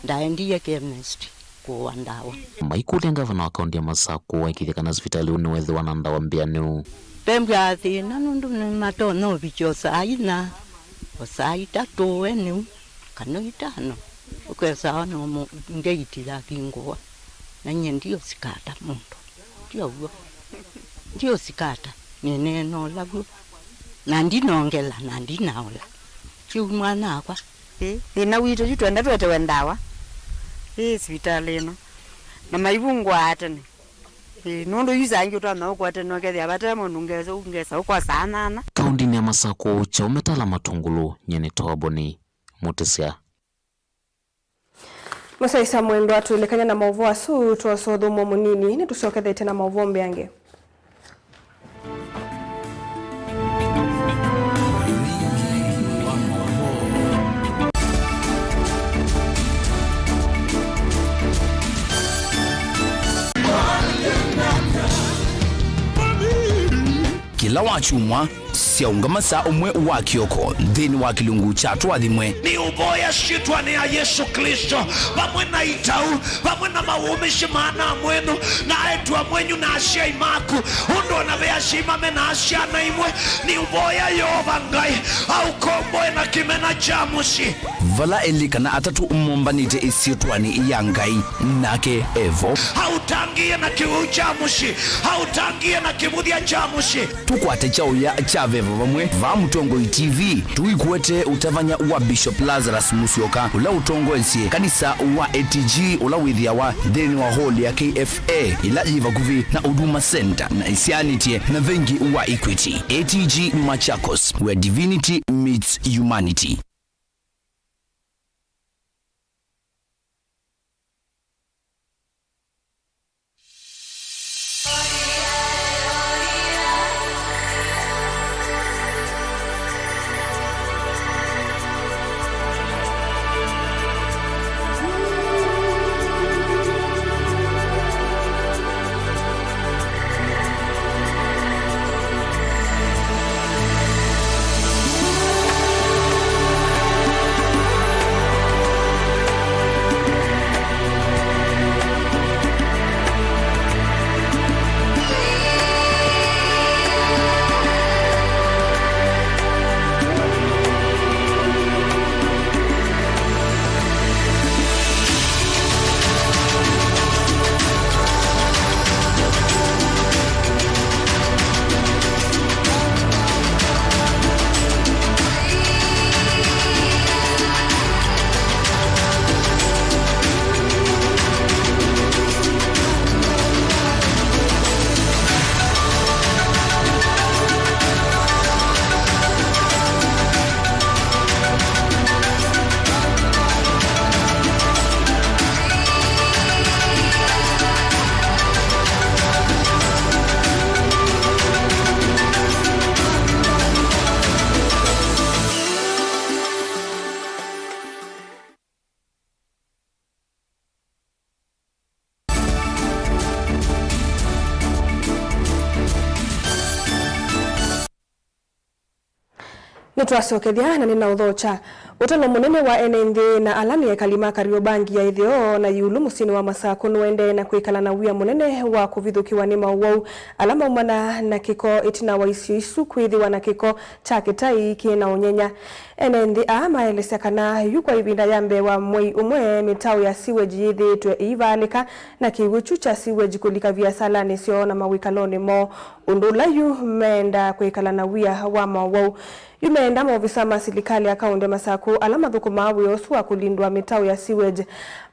ndaendie chemist kũũa ndawa. Maikũlya ngavana wa kaũndi ya Masakũ aĩkĩĩthye kana sivitalĩ ũũ nĩwethĩwa na ndawa mbĩanĩu. Vembwa thĩna nũndũ nĩmatonya ũvikya o saa inya, o saa itatũ enĩu, kana itano, ũkesa ona ngate yavingũwa, na nyie ndiũsikata mũndũ. Ti ũw'o. Ndiũsikata, nĩneena ũla w'o. Na ndinongela, na ndinaola. Kĩu mwana-akwa. Ĩ, thĩna witũ yu twenda twetewe ndawa. Ĩ, sivitalĩ ĩno. Na maivungũaa tene. Ĩĩ, nũndũ yu saa ingĩ ũtonya ũkwate nokethĩa vate mũndũ ngesa, ngesa ũkosaa nyanya. Kaũndĩnĩ ya Masakũ, kyaũ metala matũngũlũ, nyie nĩ Toboni Mũtĩsya. Mũsyaĩĩsya mwendwa, twĩlĩkany'a na maũvoo asu, twosa ũthũmũo mũnini, nĩtũsyokethete na maũvoo mbeange. Kĩla wakyumwa, syaũngama saa ũmwe wa kĩoko nthĩnĩ wa kĩlungu kya Tũathimwe. Nĩũvoya syĩtwanĩ ya Yesũ Klĩsto, vamwe na itau, vamwe na mawũmĩsye ma ana mwenyu, na aĩtu amwenyu, na asyai maku, ũndũ o na ve asyai mame na syana imwe, nĩũvoya Yeova Ngai aũkomboe na kĩmena kya mũsyĩ. Vala elĩ kana atatũ mombanĩte ĩsyĩtwanĩ ya Ngai, nake e vo. Aũtangĩĩe na kĩwĩu kya mũsyĩ, aũtangĩĩe na kĩvũthya kya mũsyĩ. Tũkwate kyaũya kya Veva Vamwe vaa Mũtongoi T V. Tũikuete ũtavany'a wa Bishop Lazarus Musyoka, ũla ũtongoesye kanisa wa A T G, ũla wĩthĩawa nthĩnĩ wa hall ya K F A, ĩla yĩ vakuvĩ na Huduma Center na ĩsyaanĩtye na vengi wa Equity. A T G Machakos, where divinity meets humanity. Nĩtwasyokethya na nĩnaũthokya. Ũtalo mũnene wa ene nthĩ na ala nĩ ekali ma Kariobangi ya ĩtheo na ĩũlũ mũsyĩnĩ wa Masakũ nũendee na kwĩkala na wia mũnene wa kũvithũkĩwa nĩ maũwau ala maumana na kĩko ĩtina wa isio isu kwĩthĩwa na kĩko kya kĩtai kĩ na ũnyenya. Ene nthĩ aa maelesya kana yu kwa ĩvinda ya mbee wa mwei ũmwe, mĩtaũ ya sewage yĩthĩĩtwe ĩivaalĩka na kĩw'ũ kyu kya sewage kũlika viasalanĩ syoo na mawĩkalonĩ moo, ũndũ ũla yu meenda kwĩkala na wia wa maũwau. Yu meenda maovisa ma silikalĩ ya kaũntĩ ya Masakũ ala mathũkũmaa wĩa ũsu wa kũlindwa mĩtaũ ya sewage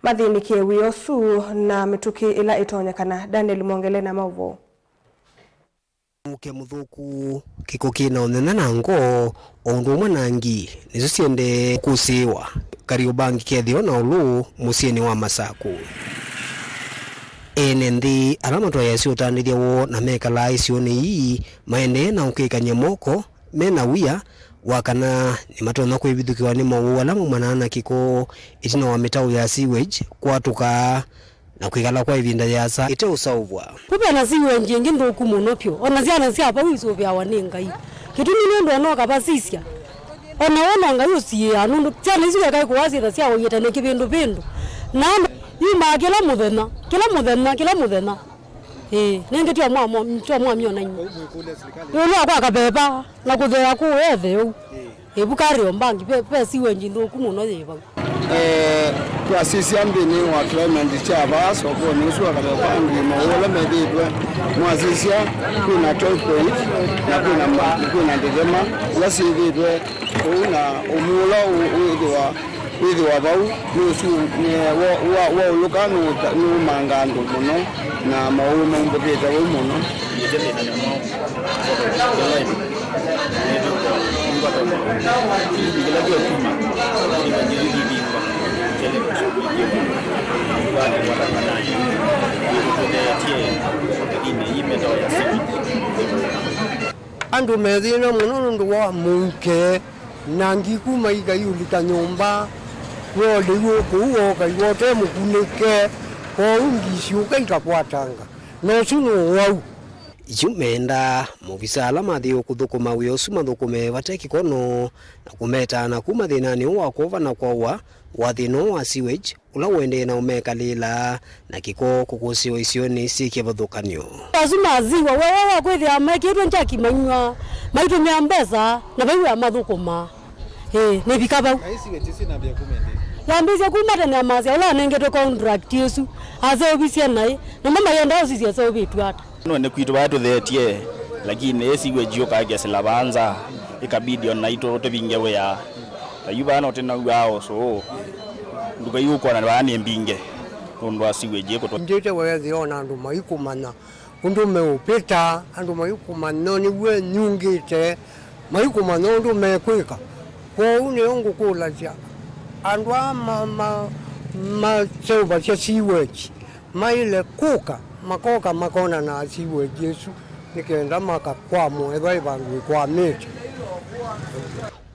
mathĩnĩkĩe wĩa ũsu na mĩtũkĩ ĩla ĩtonyekana. Daniel Mwongele na maũvoo. Mũuke mũthũku, kĩko kĩ na ũnyenye na ngoo, o ũndũ ũmwe na ngi, nĩsyo syendee kũsĩĩwa Kariobangi kethĩwa na ũlũ mũsyĩnĩ wa Masakũ. Ene nthĩ ala matwaĩasya ũtanĩthya woo na mekalaa isionĩ ii maendee na ũkĩkany'a moko me na wia wa kana nĩmatonya kwĩvithũkĩwa nĩ mowau ala maumanaa na kĩko ĩtina wa mĩtaũ ya sewage kwatũka na kwĩkala kwa ĩvinda yĩasa ĩteũsaũvwa. Kũvena sewage ĩngĩ nthũku mũno vyũ, o na syana sya vau isũvĩawa nĩ Ngai. Kĩtumi nĩ ũndũ o na ũkavasisya, o na we no Ngai ũsiĩaa, nũndũ syana isu ekaĩ kũwasya ta syawaie tene kĩvĩndũvĩndũ. Na andũ yumaa kĩla mũthenya, kĩla mũthenya, kĩla mũthenya. Ĩĩ, nĩngĩ tyo mwamyo-, tyo mwamyona inyuĩ. Ĩũlũ wa kwaka veva na kũthea kũũ ethe ũu. Ĩvu Kariobangi ve, ve sewage nthũku mũno yĩ vau. Eh, twasisya nthĩnĩ wa climate kya vaa sokonĩ ũsu wa Kariobangi, maũũ ala methĩĩtwe, mwasisya kwĩna typhoid na kwĩna ma-, kwĩna ndethema ila syĩthĩĩtwe kũu, na ũmũ ũla ũ-, wĩthĩwa Kwĩthĩwa vau nũsu nĩ wa- wa- waũlũka nũta- nũmangaa andũ mũno, na maũũ maumbũkĩte vau mũno. Andũ methĩna mũno nũndũ wa mũuke, na ngiku maikaiũlika nyũmba, woo lĩu ũkũu wokai wote mũkunĩke, kwoou ngisyũka ikakwatanga, na ũsu nĩ ũwau. Yu meendaa maovisa ala mathĩĩwe kũthũkũma wĩa ũsu mathũkũme vate kĩkono, na kũmetaa na kuma thĩnanĩ ũũ wa kwova na kwaũa wa thĩna ũũ wa sewage ũla ũendee na ũmekalĩĩla, na kĩko kũkũsĩwa isionĩ syĩ kĩvathũkany'o. Asu maziwa wewe wa kwĩthĩa mekĩtwe njaki mainyw'a, maitũmĩa mbesa na vaiwĩa mathũkũma. Ĩĩ, nĩvika vau. Na isi weti sinambia kumende. Yambĩsya kuma tene amasya ũla anengetwe contract ĩsu aseũvisye naĩ, namo mayenda ũsisya seũvĩtw'e ata. No nĩ kwitũ vaa tũtheetye, lakini ĩsi wĩji ũkakesela vaa nza, ĩkabidi o naitũ tũvinge wĩa. Na yu vaa no tĩnaw'aa ũsũũ, nduka yu ũkwona vaa nĩ mbinge nũndũ wa sewage ĩkũtũ. Ndyĩte weethĩa o na andũ maikũmanya ũndũ meũvĩta, andũ maikũmanya nĩw'o enyungĩte, maikũmanya ũndũ mekwĩka. Kwoou nĩyo ngũkũlasya andũ aa ma- ma- maseũvasya sewage, maĩle kũka, makoka makona na sewage ĩsu, nĩ kenda makakwamwe vai vandũ ĩkwamĩte.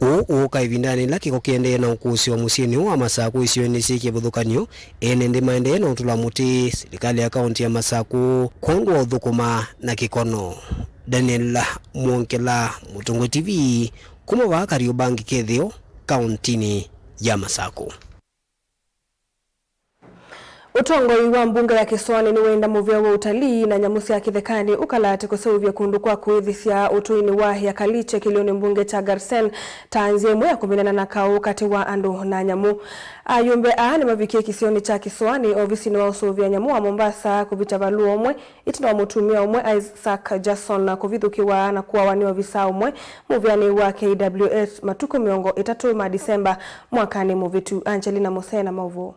Ũũ ũũka ĩvindanĩ ĩla kĩko kĩendee na ũkũsĩwa mũsyĩnĩ ũũ wa Masakũ isionĩ syĩ kĩvathũkany'o, ene nthĩ maendee na ũtũla mũtĩ silikalĩ ya kaũntĩ ya Masakũ kwondũ wa ũthũkũma na kĩkono. Daniel Mwongela, Mũtongoi T V, kuma vaa Kariobangi Kĩthĩo, kaũntĩnĩ ya Masakũ. Ũtongoi wa mbunge ya Kĩsoanĩ nĩwenda mũvĩa wa ũtalii na nyamũ sya kĩthekanĩ ũkalaate kũseũvya kũndũ kwa kũĩthĩsya ũtũinĩ wa Yakaliche kĩlĩonĩ mbunge kya Garsen ta nzĩa ĩmwe ya kũminana na kaũ katĩ wa andũ na nyamũ. Ayũmbe aa nĩmavikie kĩsionĩ kya Kĩsoanĩ, ovisinĩ wa ũsũvĩa nyamũ wa Mombasa, kũvita valũa ũmwe ĩtina wa mũtumĩa ũmwe, Isaac Jason, kũvithũkĩwa na kũawa nĩ ovisaa ũmwe mũvĩanĩ wa K W S matukũ mĩongo ĩtatũ ma Disemba mwakanĩ mũvĩtu. Angelina Musee na maũvoo.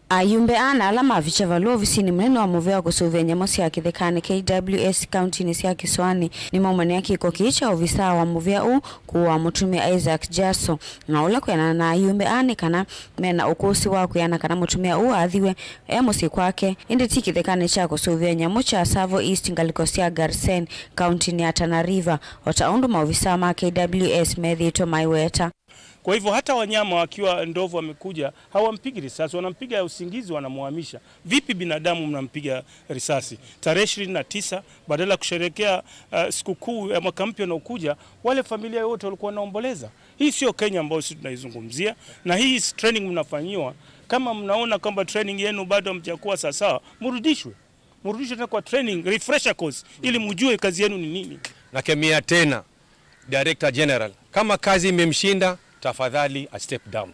Ayũmbe ana ala mavikya valũa ovisinĩ mũnene wa mũvĩa wa kũsũvĩa nyamũ sya kĩthekanĩ, K W S, kauntinĩ sya Kĩsoanĩ, nĩmaumanĩa kĩko kĩĩ kya ovisaa wa mũvĩa ũũ kũaa mũtumĩa Isaac Jaso, na ũla kwĩanana na ayũmbe aa nĩ kana mena ũkũsĩ wa kwĩana kana mũtumĩa ũũ aathiwe e mũsyĩ kwake, ĩndĩ ti kĩthekanĩ kya kũsũvĩa nyamũ kya Tsavo East, ngalĩko sya Garsen, kauntinĩ ya Tana River, o ta ũndũ maovisaa ma K W S methĩĩtwe maiweta. Kwa hivyo hata wanyama wakiwa ndovu wamekuja, hawampigi risasi, wanampiga ya usingizi, wanamhamisha. Vipi binadamu mnampiga risasi? Tarehe ishirini na tisa, badala ya kusherehekea, uh, sikukuu ya mwaka mpya unaokuja, wale familia wote walikuwa wanaomboleza. Hii sio Kenya ambayo sisi tunaizungumzia, na hii is training mnafanyiwa. Kama mnaona kwamba training yenu bado hamjakuwa sawasawa, mrudishwe. Mrudishwe tena kwa training, refresher course, ili mjue kazi yenu ni nini. Nakemea tena, Director General, kama kazi imemshinda, tafadhali a step down.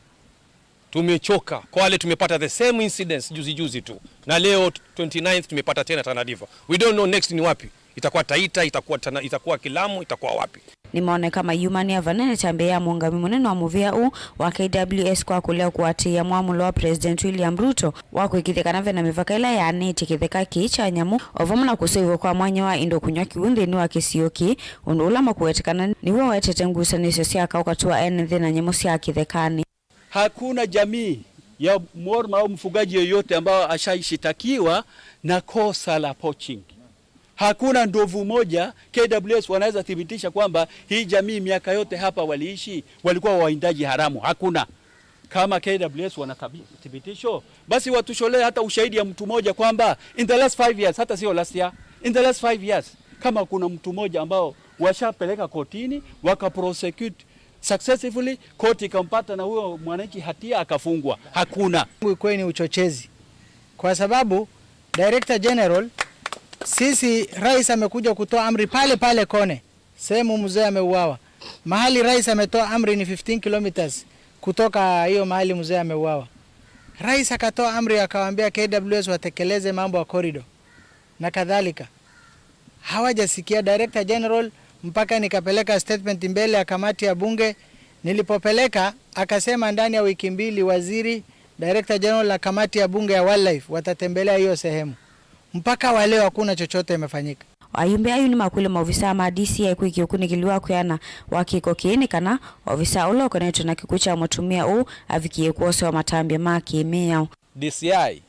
Tumechoka. Kwale tumepata the same incidents juzi juzi tu. Na leo twenty-ninth tumepata tena Tana River. We don't know next ni wapi. Itakuwa Taita, itakuwa Tana, itakuwa Kilamu, itakuwa wapi? Nĩmaoneka mayumanĩa vanene kyambĩa ya mũũngamĩi mũnene wa mũvĩa ũũ wa K W S kwa kũlea kũatĩĩa mwamũlo wa President William Ruto wa kũĩkĩĩthya kana vena mĩvaka ĩla yaanĩtye kĩtheka kĩĩ kya nyamũ, o vamwe na kũseũvw'a kwa mwanya wa indo kũnyw'a kĩw'ũ nthĩnĩ wa kĩsio kĩĩ, ũndũ ũla makũwetekana nĩw'o ũetete ngusanĩsyo sya kaũ katĩ wa ene nthĩ na nyamũ sya kĩthekanĩ. Hakuna jamii ya Mworma au mfugaji yoyote ambao ashaishitakiwa na kosa la poaching. Hakuna ndovu moja K W S wanaweza thibitisha kwamba hii jamii miaka yote hapa waliishi, walikuwa wawindaji haramu. Hakuna. Kama K W S wana thabi-, thibitisho, basi watusholee hata ushahidi ya mtu mmoja kwamba in the last five years, hata sio last year, in the last five years, kama kuna mtu mmoja ambao washapeleka kotini, waka prosecute successfully, koti ikampata na huyo mwananchi hatia, akafungwa. Hakuna. Kweli ni uchochezi. Kwa sababu Director General, sisi, rais amekuja kutoa amri pale pale Kone, sehemu mzee ameuawa. Mahali rais ametoa amri ni fifteen kilometers kutoka hiyo mahali mzee ameuawa. Rais akatoa amri, akawaambia K W S watekeleze mambo ya corridor na kadhalika. Hawajasikia Director General mpaka nikapeleka statement mbele ya kamati ya bunge, Nilipopeleka, akasema ndani ya wiki mbili waziri, Director General na kamati ya bunge ya Wildlife watatembelea hiyo sehemu. Mpaka wa leo hakuna chochote imefanyika. Ayumbe ayu nĩmakwĩle maovisaa ma D C I kwĩkĩa ũkunĩkĩli wa kwĩana wa kĩko kĩĩ nĩ kana ovisaa ũla ũkonetwe na kĩkw'ũ kya mũtumĩa ũũ avikĩe kwosewa matambya ma kĩ-mĩao. D C I,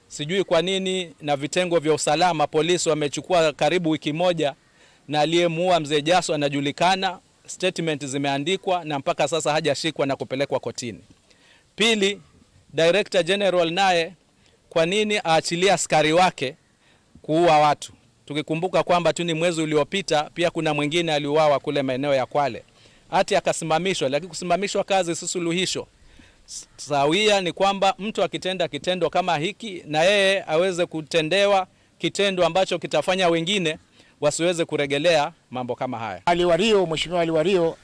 sijui kwa nini na vitengo vya usalama, polisi wamechukua karibu wiki moja, na aliyemuua mzee Jaso anajulikana, statement zimeandikwa na mpaka sasa hajashikwa na kupelekwa kotini. Pili, Director General naye kwa nini aachilie askari wake kuua watu? Tukikumbuka kwamba tu ni mwezi uliopita, pia kuna mwingine aliuawa kule maeneo ya Kwale. Ati akasimamishwa, lakini kusimamishwa kazi si suluhisho. S-, sawia ni kwamba mtu akitenda kitendo kama hiki, na yeye aweze kutendewa kitendo ambacho kitafanya wengine wasiweze kurejelea mambo kama haya. Ali Wario, Mheshimiwa Ali Wario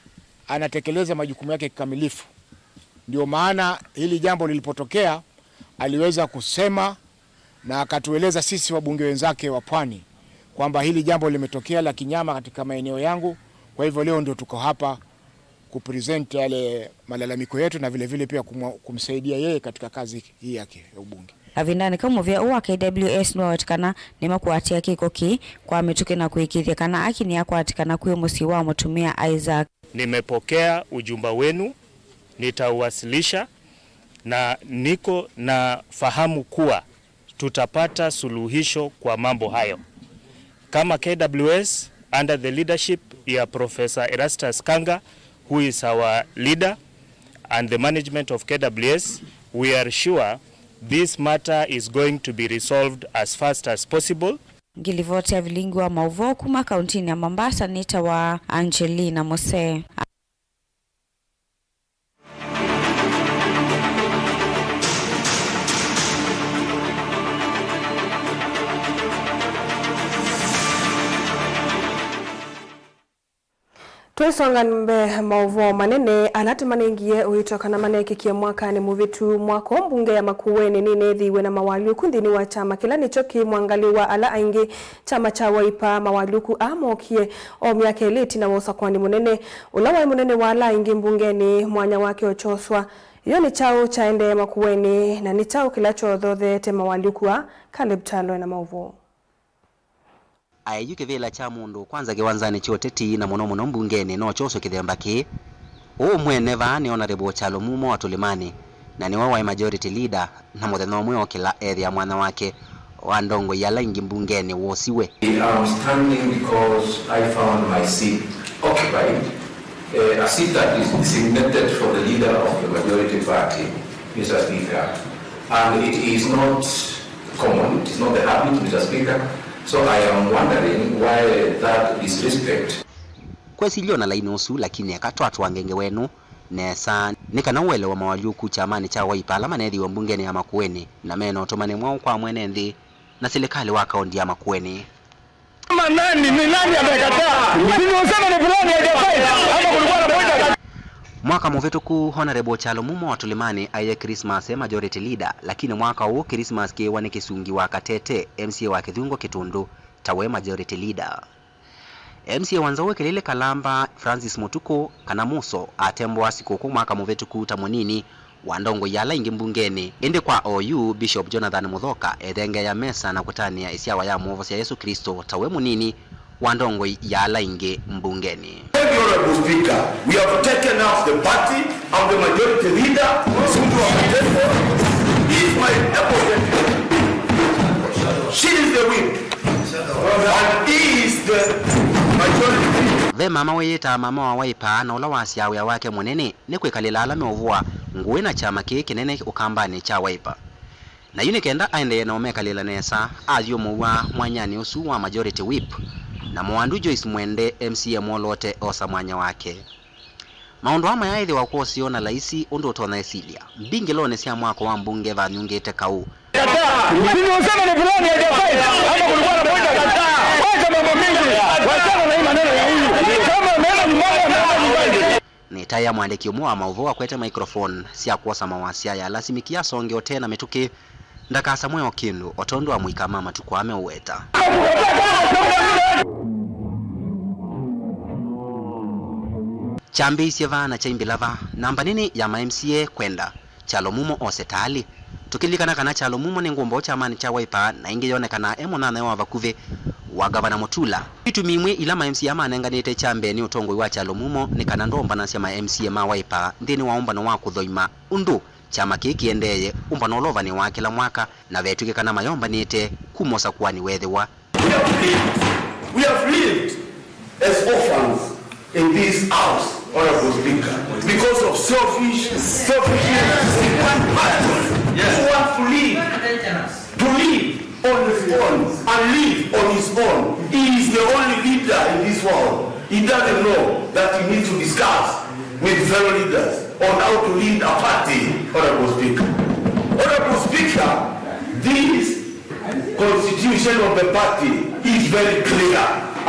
anatekeleza majukumu yake kikamilifu. Ndio maana hili jambo lilipotokea, aliweza kusema na akatueleza sisi wabunge wenzake wa Pwani kwamba hili jambo limetokea la kinyama katika maeneo yangu. Kwa hivyo leo ndio tuko hapa kupresent yale malalamiko yetu na vile vile pia kumwa-, kumsaidia yeye katika kazi hii yake ya ubunge. Kavindanĩ kau mũvĩa ũũ wa K W S nĩwaweta kana nĩmakũatĩa kĩko kĩĩ kwa mĩtũkĩ na kũĩkĩĩthya kana aki nĩakwatĩkana kwĩ mũsyĩ wa mũtumĩa Isaac. Nimepokea ujumbe wenu, nitauwasilisha na niko na fahamu kuwa tutapata suluhisho kwa mambo hayo. Kama K W S, under the leadership ya Professor Erastus Kanga, who is our leader, and the management of K W S, we are sure this matter is going to be resolved as fast as possible. Ngilivoti ya vilingi wa mauvoo kuma kauntinĩ ya Mombasa nĩtawa Angelina Mose. Tũisonga mbee, maũvoo manene ala tũmanengie ũito kana manekĩkie mwakanĩ mũvĩtu mwaka ũũ mbunge ya Makueni nĩneethĩiwe na mawalyũku nthĩnĩ wa kyama kĩla nĩkyo kĩ mwangalĩ wa ala aingĩ, kyama kya Wiper. Mawalyũku aa mookie o myaka ĩlĩ ĩtina wa ũsakũani mũnene. Ũla waĩ mũnene wa ala aingĩ mbungenĩ, mwanya wake ũkyoswa. Yo nĩ kyaũ kyaendee Makueni, na nĩ kyaũ kĩla kyothootheete mawalyũku aa? Caleb Kyalo ena maũvoo. Aĩ yu kĩvĩla kya mũndũ kwanza kĩwanzanĩ kya ũteti, na mũno mũno mbungenĩ, no kyoswe kĩthemba kĩĩ. Ũũ mwene vaa nĩ Honourable Kyalo Mumo wa Tũlĩmanĩ, na nĩwe waĩ majority leader, na mũthenya ũmwe okĩla ethĩa mwanya wake wa ndongoi ala ingĩ mbungenĩ wosiwe. I am standing because I found my seat occupied, eh, a seat that is designated for the leader of the majority party, Mister Speaker, and it is not common, it is not the habit, Mister Speaker, so I am wondering why that disrespect. Kwesilywa na laini ũsu, lakini eka twatũange ngewa ĩno nesa, nĩ kana ũelewa mawalyũku kyamanĩ kya Wiper ala maneethiwe mbungenĩ ya Makueni na mena ũtũmani mwaũ kwa mwene nthĩ na silikalĩ wa kaunti ya Makueni. Kama nani, ni nani amekataa? Si ni useme ni fulani hajafight, ama kulikuwa na moja? Mwaka mũvĩtũku, Honourable Kyalo Mumo wa Tũlĩmanĩ aĩe Christmas e majority leader, lakini mwaka ũũ Christmas kĩĩwa nĩ Kĩsungi wa Katete, M C A wa Kĩthungo Kĩtũndũ, ta we majority leader. M C A wa Nzau Ĩkĩlĩlĩ Kalamba, Francis Mũtukũ, kana Muso, atembũa sikũkũ mwaka mũvĩtũku ta mũnini wa ndongoi ala ingĩ mbungenĩ. Ĩndĩ kwa oyu, Bishop Jonathan Mũthoka ethengeea mesa na kũtanĩa ĩsyawa ya Mwovosya Yesũ Klĩsto ta we mũnini wa ndongoi ya ala ingĩ mbungenĩ. Thank you, Honorable Speaker. We have taken up the party. I'm the majority leader. Mtu wa Kateso is my opponent. She is the whip. And he is the majority. Ve mama wĩyĩtaa mama wa Wiper, na ũla wasyaa wĩa wake mũnene nĩ kwĩkalĩla ala meũvũa ngũĩ na kyama kĩĩ kĩnene Ũkambanĩ kya Wiper. Na yu nĩ kenda aendee na ũmekalĩla nesa, athyũmũw'a mwanyanĩ ũsu wa majority whip, na Mũandu Joyce Mwende, M C A mwoloote, osa mwanya wake. Maũndũ aa mayaaĩthĩwa kwa ũseo na laisi ũndũ ũtonya ĩsilya. Mbingĩlonĩ sya mwako wa mbunge vanyungĩte kaũ. Kataa. Mimi useme ni fulani hajafight, ama kulikuwa na moja kataa. Wacha mambo mingi. Wachana na hii maneno ya huyu. Kama ameenda nyumbani, ameenda nyumbani. Nĩtaĩa mwandĩki ũmwe wa maũvoo akwete microphone sya kwosa mawasya yalasimĩkie asonge ũtee na mĩtũkĩ ndakasamwe o kĩndũ, o tondũ amũika ma matukũ aa meũweta. Kyambĩĩisye vaa na kyaimbĩla vaa, namba nini ya ma M C A kwenda Kyalo Mumo ose ta alĩ. Tũkĩlilikana kana Kyalo Mumo nĩ ngũmbaũ kyamanĩ kya Wiper na ĩngĩ yonekanaa e mũnyanyae wa vakuvĩ wa Ngavana Mutula. Itumi imwe ila ma M C A manenganĩte kyambee nĩ ũtongoi wa Kyalo Mumo nĩ kana ndoombanasya ma M C A ma Wiper nthĩnĩ wa ũmbano wa kũthoima ũndũ kyama kĩĩ kĩendeeye, ũmbano ũla ũvanĩwaa kĩla mwaka, na vetw'ĩke kana mayombanĩte kuma ũsakũanĩ weethĩwa. We have lived, we have lived as orphans in this house, Honorable Speaker, because of selfish, selfish interests in one person who wants to live, to live on his own and live on his own. He is the only leader in this world. He doesn't know that he needs to discuss with fellow leaders on how to lead a party, Honorable Speaker. Honorable Speaker, this constitution of the party is very clear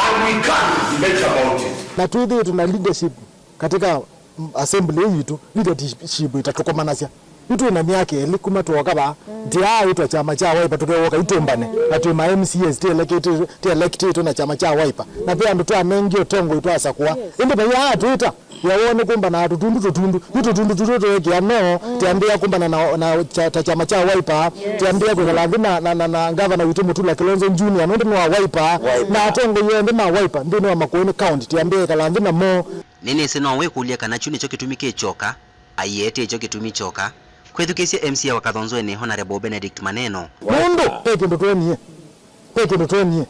and we can't debate about it. Na twĩthĩĩtwe na leadership katika, mm, assembly ĩĩ yitũ, leadership ĩtatũkomanasya. Yu twĩ na myaka ĩlĩ kuma twooka vaa, ndia aĩtwa kyama kya Wiper tũkewoka itũmbane, na twĩ ma M C As tĩelekĩtĩ-, tĩelektĩtwe na kyama kya Wiper. Na ve andũ twanengie ũtongoi twasakũa. Ĩndĩ vai aa twĩta, wĩa woo nĩ kũmbana na tũtundu tũtundu. Yu tũtundu tũtũ tũekĩa no, tĩambĩĩa kũmbana na, na kya-, ta kyama kya Wiper, tĩambĩĩa kwĩkala nthĩ na, na, na, na Ngavana witũ Mutula Kilonzo Junior, nũndũ nĩ wa Wiper, na atongoi onthe ma Wiper nthĩnĩ wa Makueni County, tĩambĩĩa ĩkala nthĩ namo. Nĩnĩsĩ no wĩkũlye kana kyu nĩkyo kĩtumi kĩ kyoka. Aiee, ti kyo kĩtumi kyoka. Kwĩthukĩĩsya M C A wa Kathonzoeni, Honorable Benedict Maneno. Nũndũ ve kĩndũ twonie, ve kĩndũ twonie.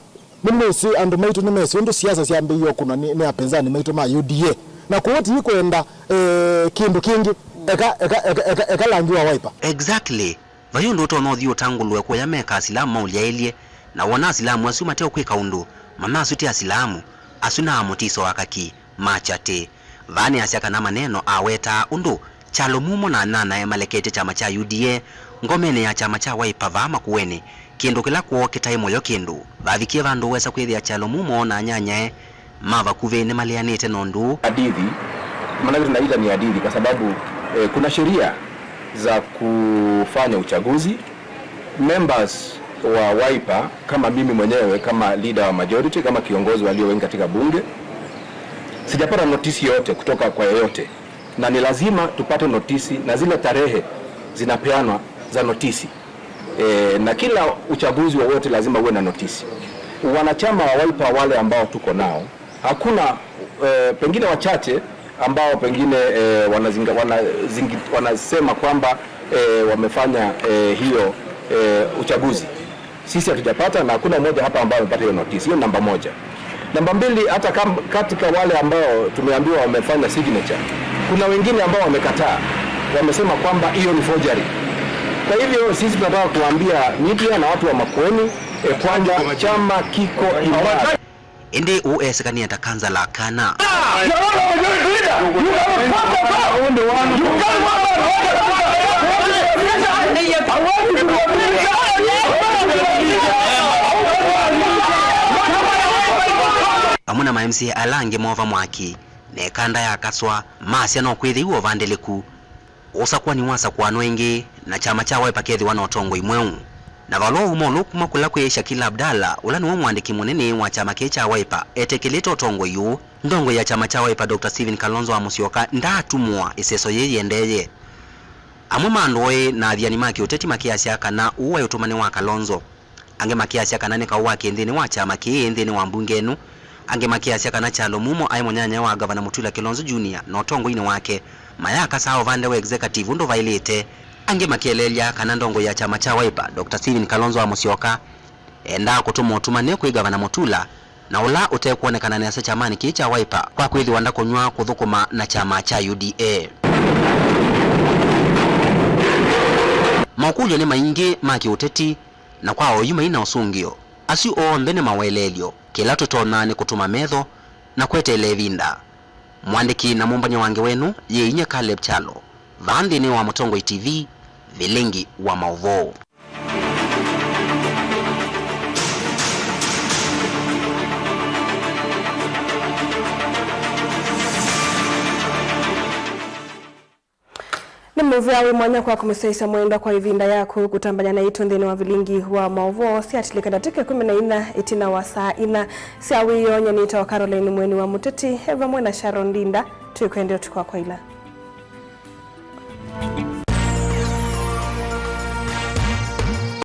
Nĩmwĩsĩ andũ maitũ nĩmesĩ ũndũ siasa syambĩĩie ũkũnwa nĩ, nĩ apinzani maitũ ma U D A. Na kwoou ti kwenda, eh, kĩndũ kĩngĩ, eka, eka, eka, eka, eka langi wa Wiper. Exactly. Vai ũndũ ũtonya ũthi ũtangũlũe kũya meka Asilamu maũlyaĩlye, na wona Asilamu asu mate ũkwĩka ũndũ, mana asu ti Asilamu, asu na amũtiso akaki, ma kyatĩ. Vaa nĩasya kana Maneno awetaa ũndũ Kyalo Mumo na anyanyae maleketye kyama kya U D A ngomenĩ ya kyama kya Wiper vaa Makueni, kĩndũ kĩla kwoo kĩtaĩ mũyo kĩndũ. Vavikie vandũ wesa kwĩthĩa Kyalo Mumo na anyanyae ma vakuvĩ nĩmaleanĩte na ũndũ ũũ. Hadithi, maanake tunaita ni hadithi kwa sababu, eh, kuna sheria za kufanya uchaguzi. Members wa Wiper, kama mimi mwenyewe, kama leader wa majority, kama kiongozi walio wengi katika bunge, sijapata notisi yote kutoka kwa yeyote, na ni lazima tupate notisi, na zile tarehe zinapeanwa za notisi. E, na kila uchaguzi wowote lazima uwe na notisi. Wanachama wa Wiper wale ambao tuko nao, hakuna, e, pengine wachache ambao pengine, e, wanazinga-, wanazingi-, wanasema kwamba, e, wamefanya, e, hiyo, e, uchaguzi. Sisi hatujapata na hakuna mmoja hapa ambaye amepata hiyo notisi. Hiyo namba moja. Namba mbili, hata kam-, katika wale ambao tumeambiwa wamefanya signature, kuna wengine ambao wamekataa, wamesema kwamba hiyo ni forgery. Kwa hivyo sisi tunataka kuambia media na watu wa Makueni, e, kwamba chama kiko imara. Ĩndĩ ũũ eesĩkanĩa ta kansala kana. Vamwe na ma M C A ala angĩ moova mwaki, na ĩkanda yakaswa, masya no kwĩthĩiwe ũvandĩlĩku. Ũsakũani wasakũanwa ĩngĩ, na kyama kya Wiper kethĩwa na ũtongoi mweũ. Na valũa uma ũlũ kuma kũla kwĩ Shakil Abdallah, ũla nĩwe mũandĩki mũnene wa kyama kĩĩ kya Wiper, etĩkĩlĩte ũtongoi ũũ. Ndongoi ya kyama kya Wiper, Doctor Stephen Kalonzo wa Musyoka, ndaatumũa ĩseso yĩĩ yĩendeeye. Amwe ma andũ oĩ na athiani ma kĩũteti makĩasya kana ũũ waĩ ũtũmani wa Kalonzo. Angĩ makĩasya kana nĩ kaũ wa kĩ nthĩnĩ wa kyama kĩĩ nthĩnĩ wa mbunge ĩno. Angĩ makĩasya kana Kyalo Mumo aĩ mũnyanyae wa Ngavana Mutula Kilonzo Junior na ũtongoinĩ wake mayakasaa ũvande wa executive ũndũ vaĩlĩte. Angĩ makieleelya kana ndongoi ya kyama kya Wiper, Doctor Stephen Kalonzo wa Musyoka, endaa kũtũma ũtumani kwĩ Ngavana Mutula, na ũla ũtekwonekana nesa kyamanĩ kĩĩ kya Wiper kwa kwĩthĩwa ndakũnyw'a kũthũkũma na kyama kya U D A. Maũkũlyo nĩ maingĩ ma kĩũteti, na kwa oyu mai na ũsũngĩo, asu onthe nĩ maweleelyo. Kĩla tũtonya nĩ kũtũma metho na kweteela ĩvinda. Mwandĩki na mũmbany'a wa ngewa ĩno yĩ inyia Caleb Kyalo, vaa nthĩnĩ wa Mũtongoi T V, vilingi wa maũvoo. Nĩ mũvea wĩ mwanya kwaku mũsyaĩĩsya mwendwa kwa ĩvinda yaku kũtambany'a naitũ nthĩnĩ wa vilingi wa maũvoo. Syatĩlĩka ndatĩka ĩkũmi na inya ĩtina wa saa inya sya wĩoo. Nyie nĩtawa Caroline Mweni wa Mũteti, e vamwe na Sharon Ndinda. Twĩkwendea ũtukũ wa kwaĩla.